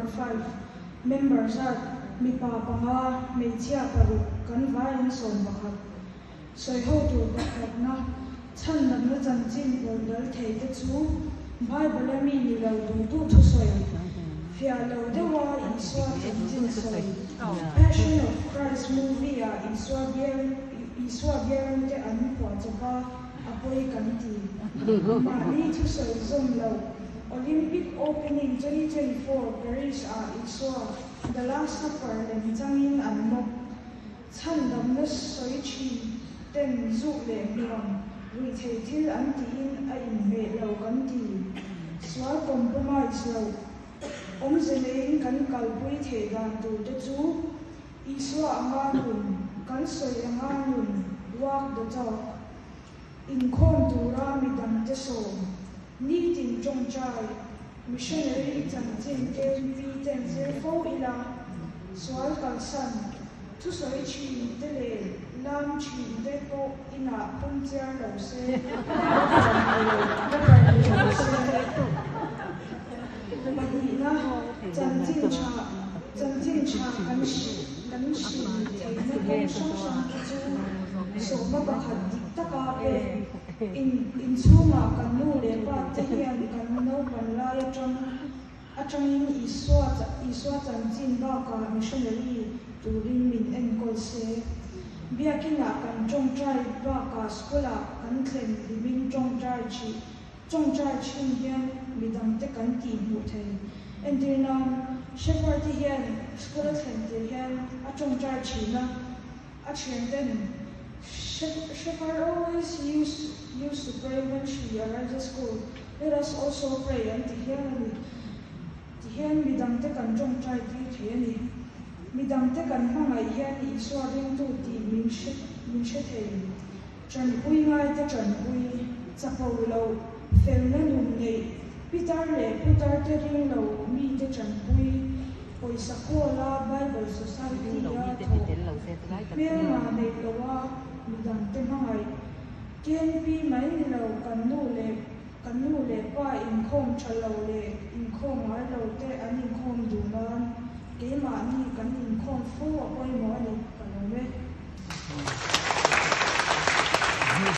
5, Member zat, Mipa panga, hmeichhia paruk, kan vaiin 11. Sawiho tur pakhatna, chhandamna chanchin pawlh dal thei te chu Bible a mi ni lo duh duh thusawi, fiah lo deuha Isua chanchin sawi, Passion of Christ movie ah Isua bial Isua bialute an phuah chawp a, a pawi kan ti. Mahni thusawi zawm lo, Olympic opening 2024 Paris ah Isua The Last Supper lem changin an mawk. Chhandamna sawi thin ten zuk leh hmuam ruihtheih thil an tiin a inhmeh lo kan ti. Sual compromise lo awmze neiin kan kalpui theih dan tur te chu Isua anga nun, kan sawi anga nun, walk the talk, inkhawm tura midangte sawm, nitin tawngtai, missionary chanchin KMP ten zir fo ila, sual kalsan, thusawi thin te leh lam thin te pawh inah phun chiar lo se, la nei lo se. Pahnihna, chanchin tha, chanchin tha kan kan hrilh theihna kawng hrang hrang te chu sawmna pakhat dik taka pek. In inchhungah kan nu leh pa te hian kan naupan lai atang atangin Isua Isua chanchin bakah missionary turin min enkawl se. Biakinah kan tawngtai bakah school-ah kan thlen hlimin tawngtai thih Tawngtai thin hian midangte kan tih hmuh thei. Entir nan, Shepherd te hian school a thlen tir hian a tawngtai thin a, a thian ten Shepherd always used used to pray when she arrives at school, let us also pray an ti hial a ni. Ti hian midangte kan tawngtai tir thei a ni. Midangte kan hmangaih hian Isua ringtu tih min hre min hre thei. Ṭanpui ngaite ṭanpui, chapo loh, felna nun neih, pitar leh putarte ring lo mite ṭanpui, pawisa khawla Bible Society-a thawh, hmelma neih loha midangte hmangaih, KNP mai ni lo kan nu leh kan nu leh pa inkhawm ṭha lo leh inkhawm ngai lo te an inkhawm duh nan keimahni kan inkhawm fo a pawimawh a ni.